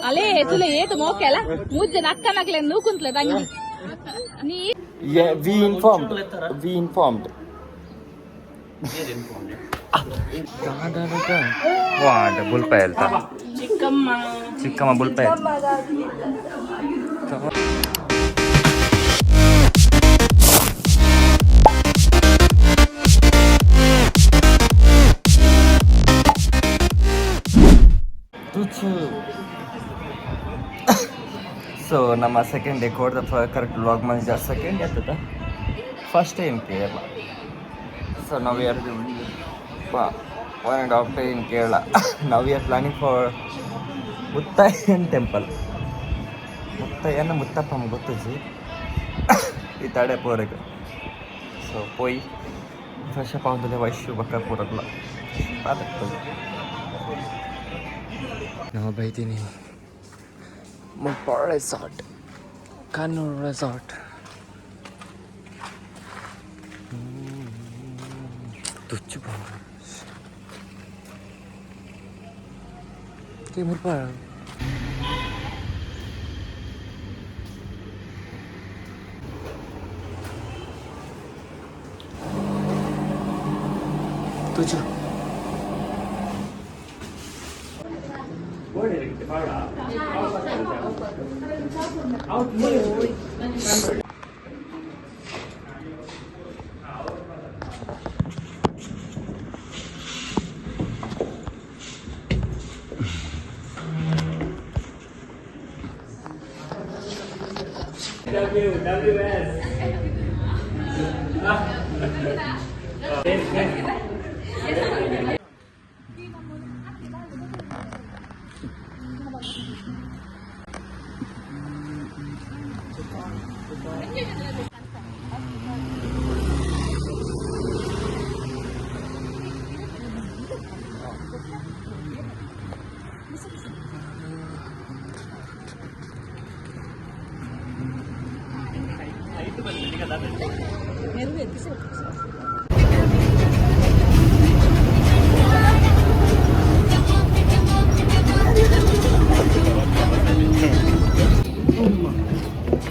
ಅಲೇ ತುಲೆ ಏತು ಮೋಕೆಲ ಮೂಜನ ಅಕ್ಕನಕ್ಲೆ ನೂಕುಂತ್ಲೆ ತಂಗಿ ನೀ. Yeah, we informed. We informed. ವಾಂಡ ಬುಲ್ಪ ಹೇಳ್ತಾ. ಚಿಕ್ಕಮ್ಮ. ಚಿಕ್ಕಮ್ಮ ಬುಲ್ಪ. ತುಚು. ಸೊ ನಮ್ಮ ಸೆಕೆಂಡ್ ಡೇ ಕೋಡ್ದ ಕರೆಕ್ಟ್ ವ್ಲಾಗ್ ಮಂಜ ಸೆಕೆಂಡ್ ಆಗ್ತದ, first day in Kerala. So ನಾವು ಯಾರು 1.5 day in Kerala. Now we are planning for Muthaiyan temple. ಮುತ್ತಯ್ಯನ Muthappa ಗೊತ್ತಿಜಿ ಈ ತಡೆ ಪೋರೆಗ್. ಸೊ ಪೋಯಿ ಫ್ರೆಶ್ ಅಪ್ ಆಗೋದಿಲ್ಲ ವೈಶ್ಯ ಬಕ್ಕ ಪೂರಲ್ಲ ಪಾತಕ್ತದೆ. ನಾವು ಬೈತೀನಿ ಮುಪ್ಪ ರೆಸಾರ್ಟ್, ಕನ್ನೂರು ರೆಸಾರ್ಟ್. ತುಚ್ಚು ಮುಲ್ಪ. ತುಚು.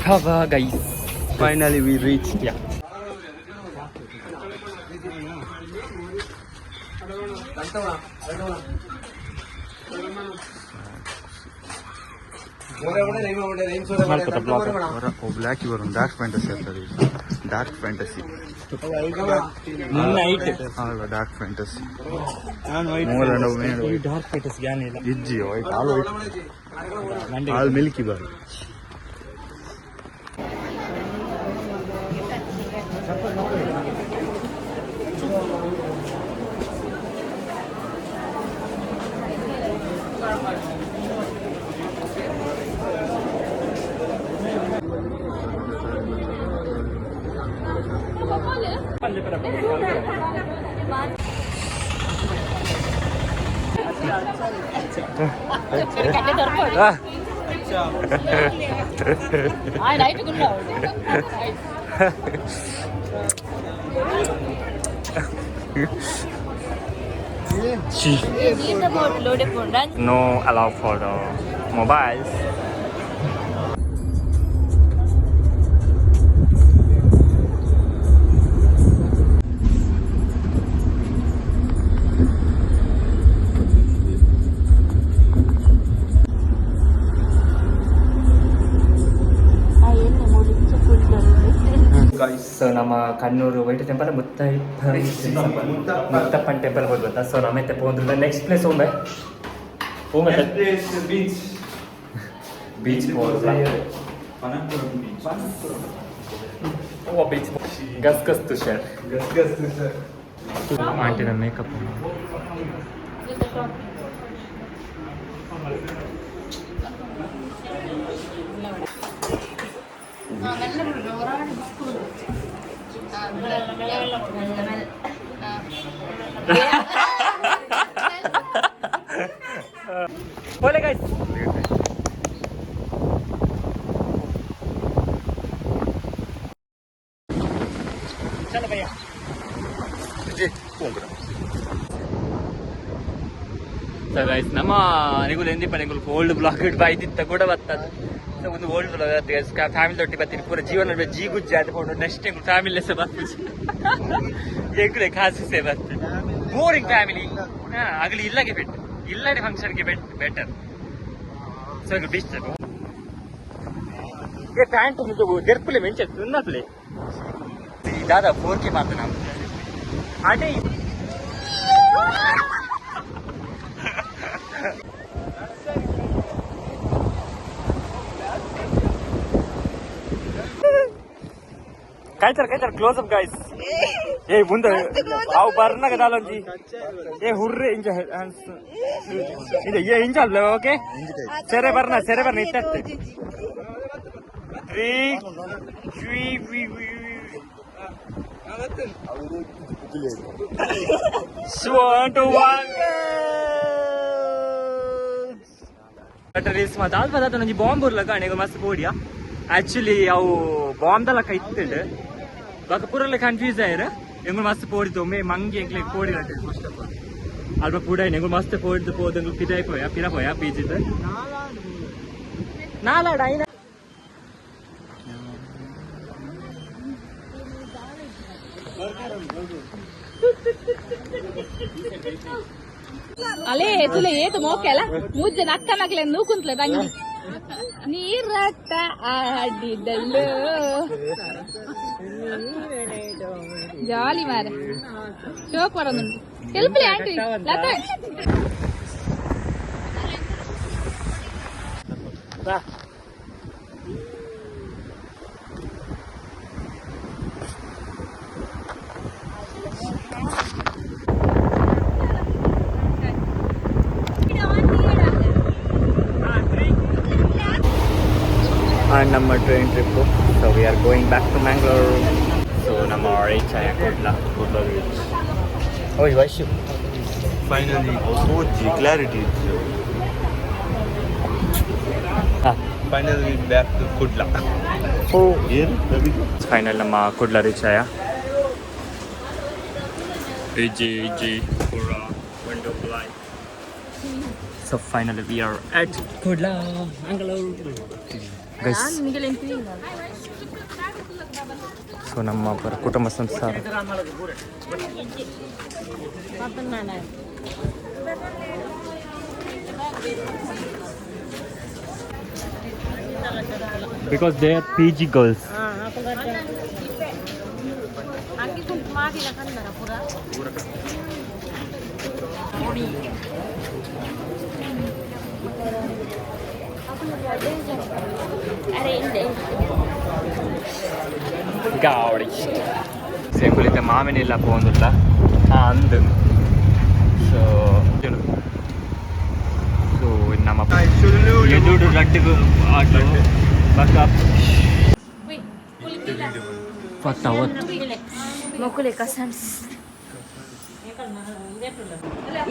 Hava guys. Finally we reached. Yeah. Black ಇವರು ಡಾರ್ಕ್ ಫ್ಯಾಂಟಸಿ ಆಗ್ತದೆ, ಡಾರ್ಕ್ ಫ್ಯಾಂಟಸಿ. ನೈಟ್. ಅಲ್ಲ, ಡಾರ್ಕ್ ಫ್ಯಾಂಟಸಿ. ಡಾರ್ಕ್ ಫ್ಯಾಂಟಸಿ ಏನಿಲ್ಲ. ಇಜ್ಜಿ white, all white, all milky bar. Night. No allow for the mobiles. So ನಮ್ಮ Kannur white temple Muthappan temple ಹೋದ್ ಗೊತ್ತಾ. ಸೊ ನಮ್ಮ ಹೋದ್ರೆ ನೆಕ್ಸ್ಟ್ ಪ್ಲೇಸ್ ಒಮ್ಮೆ ಒಮ್ಮೆ ಬೀಚ್. ಬೀಚ್ ಹೋದ್ರ. ಓ ಬೀಚ್ ಗಸ್ ಗಸ್ ತುಷಾರ್. ಗಸ್ ಗಸ್. ಆಂಟಿನ ಮೇಕಪ್. बोले guys. चलो भैया. ಸೊ ಗೈಸ್, ನಮ್ಮ ನಿಗುಲು ಎಂದಿಪ್ಪ ನಿಗುಲು ಓಲ್ಡ್ ವ್ಲಾಗ್ ಇಟ್ಟು ಬಾಯ್ದಿತ್ತ ಕೂಡ ಬರ್ತದೆ. ಸೊ ಒಂದು ಓಲ್ಡ್ ವ್ಲಾಗ್ ಗೈಸ್. ಫ್ಯಾಮಿಲಿ ದೊಟ್ಟಿ ಬರ್ತೀನಿ ಪೂರ ಜೀವನ ಜೀ ಗುಜ್ಜಿ ಆಯ್ತು. ನೆಕ್ಸ್ಟ್ ಫ್ಯಾಮಿಲಿ ಸಹ ಬರ್ತೀವಿ, ಎಂಕುಲೆ ಖಾಸಿ ಸೇ ಬರ್ತೀವಿ. Boring family. ಹಾ, ಆಗಲಿ ಇಲ್ಲಗೆ ಬೆಟ್ ಇಲ್ಲಡೆ ಫಂಕ್ಷನ್ಗೆ ಬೆಟ್ ಬೆಟರ್. ಸೊ ಬೆಸ್ಟ್. ಏ ಪ್ಯಾಂಟ್ ದೆರ್ಪುಲೆ ಮೆಂಚೆ ತುನ್ನಪ್ಲೆ ದಾದಾ 4K ಮಾತ ನಮ್ಮ ಅದೇ. ಕಾಯ್ತಾರ ಕಾಯ್ತಾರ ಕ್ಲೋಸ್ ಅಪ್ ಗಾಯ್ಸ್. ಏ ಮುಂದೆ ಅವು ಬರ್ನಾಗ ದಾಲಂಜಿ. ಏ ಹುರ್ರೆ ಇಂಜ ಇಂಜ ಏ ಇಂಜ ಅಲ್ಲ. ಓಕೆ, ಸೆರೆ ಬರ್ನ ಸೆರೆ ಬರ್ನ ಇತ್ತ three three V V 1 2 1. Reels ಮಾತ ಅಲ್ಪ ದಾದ ಒಂಜಿ ಬಾಂಬ್ ಉರ್ಲಕ ಅಣೆಗ್ ಮಸ್ತ್ ಪೋಡಿಯಾ. ಆಕ್ಚುಲಿ ಅವು ಬಾಂಬ್ ದಲಕ ಇತ್ತುಂಡು ಬೊಕ ಪೂರಲ್ಲ ಕನ್ಫ್ಯೂಸ್ ಆಯ್ರ. ಎಂಗುಲು ಮಸ್ತ್ ಪೋಡಿದ್ದು ಒಮ್ಮೆ ಮಂಗಿ ಎಂಕ್ಲೆ ಪೋಡಿ ಫಸ್ಟ್ ಆಫ್ ಆಲ್. ಅಲ್ಪ ಪೂಡಾಯ್ನ ಎಂಗುಲು ಮಸ್ತ್ ಪೋಡಿದ್ದು ಪೋದು ಎಂಗುಲು ಪಿದಾಯ್ ಪೋಯ ಪಿರ ಪೋಯ ಪೀಜಿದ್ ನಾಲಾಡ ಐನ. ಅಲೇ ತುಲೆ ಏತು ಮೋಕೆಲ್ಲ ಮೂಜನ ಅಕ್ಕನಗ್ಲೆ ನೂಕುಂತ್ಲೆ ತಂಗಿ ನೀರತ್ತ ಆಡಿದಳು ಜಾಲಿ ಮಾರ ಶೋಕ್ ಬರೋದುಂಟು ಹೆಲ್ಪ್ಲಿ ಆಂಟಿ ಲತಾ. And ನಮ್ಮ train trip. So we are going back to Mangalore. So ನಮ್ಮ ರೀಚ್ ಆಯ ಕುಡ್ಲ, ಕುಡ್ಲ ರೀಚ್. ಓಯ್ ವೈಶು. Finally, 4G clarity. ಹಾಂ. Finally back to Kudla. Here, final ನಮ್ಮ ಕುಡ್ಲ ರೀಚ್ ಆಯ. ಇಜಿ ಇಜಿ ಪೂರ window fly. So finally we are at Kudla, Mangalore guys. So ನಮ್ಮ ಕುಟುಂಬ ಸಂಸಾರ. Because they are PG girls. Gavadi ಸೇಕುಲಿತ ಮಾಮಿನಿಲ್ಲ ಪೋಂದುಲ್ಲ. ಹಾಂ ಅಂದು. ಸೊ ಸೊ ನಮ್ಮ ಎದುರು ಲಡ್ಡುಗು ಆಟೋ ಬಕ್ಕ ಪತ್ತ. ಮೊಕುಲೆ ಕಸನ್ಸ್.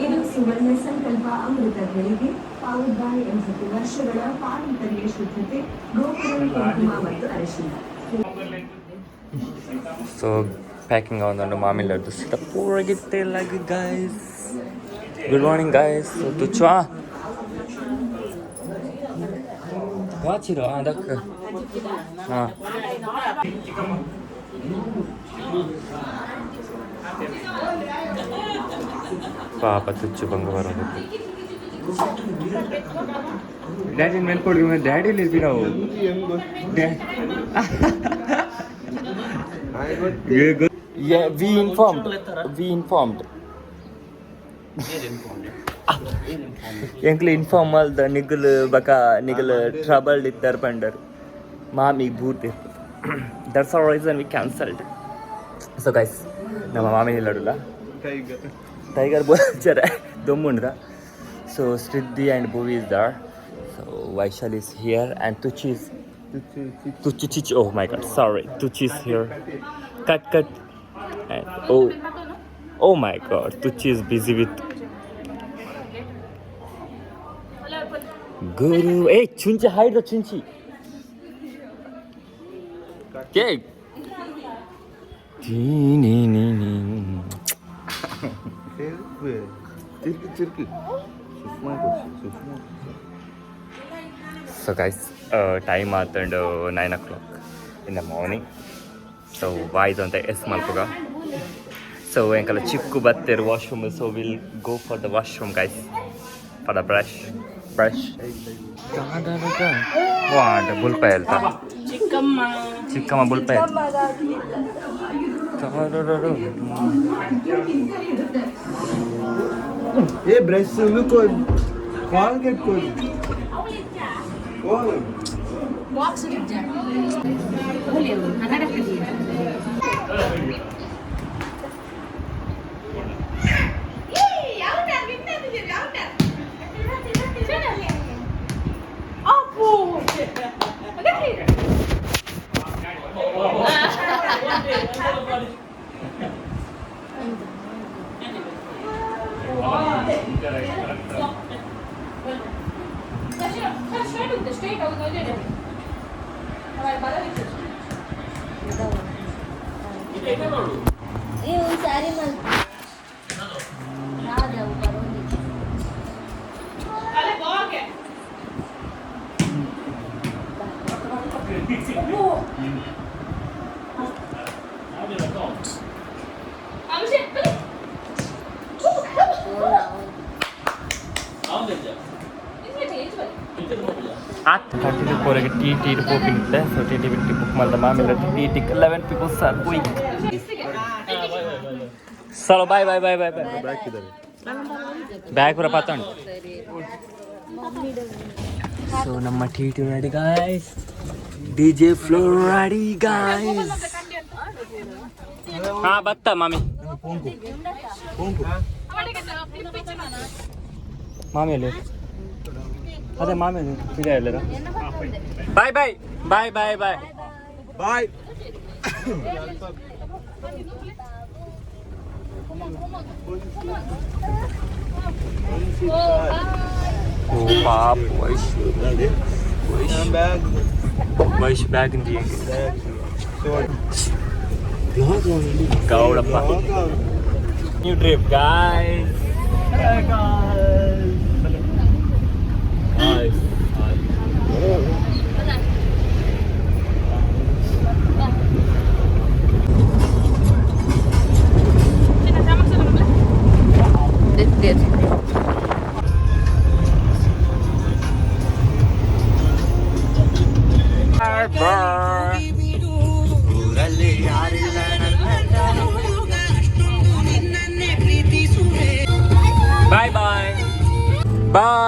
ಇದು ಸುವರ್ಣ ಸಂಕಲ್ಪ ಅಮೃತ ಗಳಿಗೆ ಪವರ್ಡ್ ಬೈ 80 ವರ್ಷಗಳ ಪಾರಂಪರ್ಯ ಶುದ್ಧತೆ ಗೋಪುರಂ ಕುಂಕುಮ ಮತ್ತು ಅರಿಶಿನ. ಸೊ ಪ್ಯಾಕಿಂಗ್ ಒಂದೊಂದು ಮಾಮಿ ಲಡ್ಡು ಸಿತ ಪೂರಗಿತ್ತೆ ಲಗ್ ಗೈಸ್. Good morning guys. ತುಚ್ಚುವಾ ವಾಚಿರೋ ಅದಕ್ಕೆ ಹಾಂ. ಪಾಪ ತುಚ್ಚು ಬಂಗ ಬರೋದು. ಡ್ಯಾಡಿನ ಮೇಲೆ ಕೊಡಿ. ಡ್ಯಾಡಿ ಇರ್ತೀವಿ ನಾವು. Yeah, we informed. We informed. ಎಂಕ್ಲು ಇನ್ಫಾರ್ಮ್ ಮಲ್ದ ನಿಗುಲು ಬಕ ನಿಗುಲು ಟ್ರಬಲ್ ಇತ್ತರ ಪಂಡರ್ ಮಾಮಿ ಭೂತ್. That's our reason we cancelled. So guys, ನಮ್ಮ ಮಾಮಿ ಇಲ್ಲಡುಲ್ಲ. Tiger ಬೋಚರ ದೊಮ್ಮುಂಡ್ರ. So Siddhi and Bhuvi is there. So Vaishal is here and Tuchi is Tuchi Chichi. Oh my God, sorry. Tuchi is here. Cut, cut. And oh, oh my God, Tuchi is busy with Guru. Hey, Chunchi, hide the Chunchi. Cake. Ni ni ni. ಚಿರ್ಕು ಚಿರ್ಕು. So guys, time ಆತಂಡು 9 o'clock in the morning. So ವಾಯ್ದು ಅಂತ S ಮಲ್ಪುಗ. ಸೊ ಎಂಕಲ ಚಿಕ್ಕು ಬತ್ತೆರ್ washroom. So will go for the washroom guys, for the brush brush. ವಾಂಡ ಬುಲ್ಪಾಯ ಅಲ್ತ ಚಿಕ್ಕಮ್ಮ. ಚಿಕ್ಕಮ್ಮ ಬುಲ್ಪಾಯ. ಏ ಬ್ರಷ್ ಕಾಲ್ಗೇಟ್ ಕೋಲ್. ಬಾಕ್ಸ್ ಸಾರಿ ಮಲ್ 32 ಪೋರೆಗೆ ಟಿ ಟಿ ಪೋಪಿನಿತ್ತೆ. ಸೊ ಟಿ ಟಿ ಬಿಟ್ಟು ಬುಕ್ ಮಾಡ್ದೆ ಮಾಮಿಲ್ಲ. T T 11 peoples are going. ಸಲೋ, bye bye bye bye bye. Back ಇದ್ದಾರೆ. ಬ್ಯಾಗ್ ಪೂರ ಪಾತಂಡು. ಸೊ ನಮ್ಮ T T ready guys, D J flow ready guys. ಹಾ ಬತ್ತ ಮಾಮಿ. ಮಾಮಿ ಅಲ್ಲಿ, ಅದೇ ಮಾಮಿ ಇದೆ ಎಲ್ಲರೂ. Bye bye bye bye bye. Bye. ಓ ಪಾಪ ವೈಶ್. ಬ್ಯಾಗ್. ವೈಶ್ bag. Gowdappa. New trip guys. Guys. Bye bye. Bye.